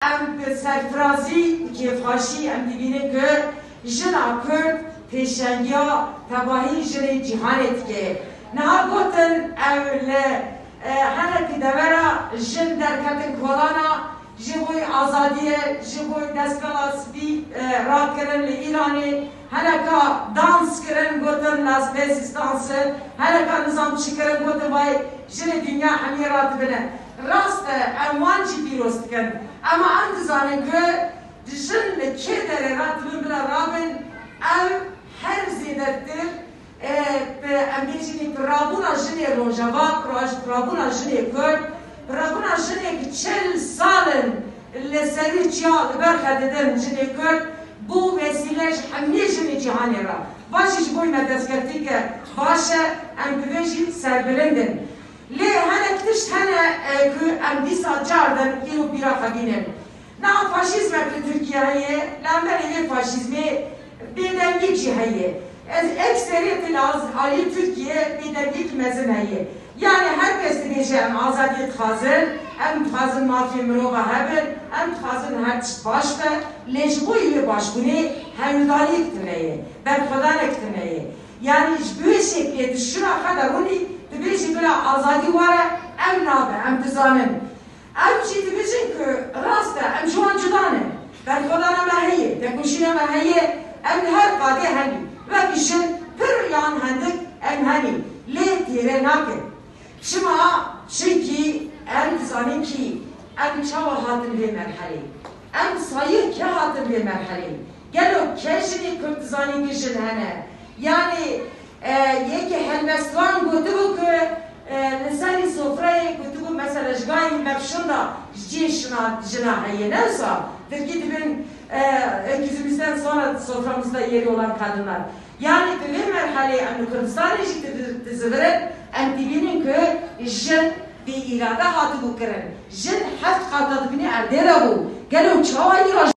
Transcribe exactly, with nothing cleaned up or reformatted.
Em bi serfirazî û kêfxweşî em dibînin ku jina Kurd pêşengiya tevahî jinê cîhanê dike. Niha gotin ew li, e, hinekî devera jin derketin kolana, ji bo azadiyê, ji bo destpêla spî, e, rakirin li Îranê, hineka dans kirin, gotin Las Vegas dansi, hineka nizam çi kirin, gotin vay jinê dinya hemî radibine. Rast e, em wan jî pîroz dikin. Ema em dizanin ku jin li kê derê re dibin bila rabin, ew her zêdetir, e, bi, em bêjin, bi rabûna jinê Rojava, bi raj-, bi rabûna jinê Kurd, bi rabûna jinê ku çil sal in li serû çiya li ber xwe didin jinê Kurd, bû wesîle ji hemî jinê cîhanê re. Va jî ji bo me destkeftîke baş e, em bi vê jî serbilind in. Lê hinek tişt hene, e, ku em dîsa cardin îro bîra xwe bînin. Niha faşîzmek li Tirkiye heye, li hemberî vê faşîzmê bêdengîk jî heye. Ez ekseriyetê li az-, aliyê Tirkiye bêdengîk mezin heye. Yani her kes dibêje em azadiyê dixwazin, em dixwazin mafê mirova hebin, em dixwazin her tişt baş be, lê ji bo wê başbûnê hewldaniyek tune ye, berxwedanek tune ye. Yani ji bi wê şeklê tu şina xwe de rûnî, tu bêjî bila azadî were, ew nabe, em dizanin. Ew jî dibêjin ku rast e, em ji wan cuda ne. Berxwedana me heye, tekoşîna me heye, em li her qadê henî. Wekî jin pir yan hindik em henî. Lê têre nakin. Çima? Çimkî em dizanin kî em çawa hatin vê merhelê. Em sayê ke hatin vê merhelê. Gelo ke jinê Kurd dizanin ki jin hene? Yani, e, yekê helbestvan gotibû ku, e, li serî sofreyê gotibû, mesela ji gayî mefşinda ji cihê şina, jina heye. Ne wisa? Tirkî dibin, e, öküzümüzden sonra soframızda yeri olan kadınlar. Yani bi vê merhelê em li Kurdistanê jî di-, dizivirin, em dibînin ku jin bi îrade hatibû kirin. Jin heft qata dibînî erdê de bû. Gelo çawa îro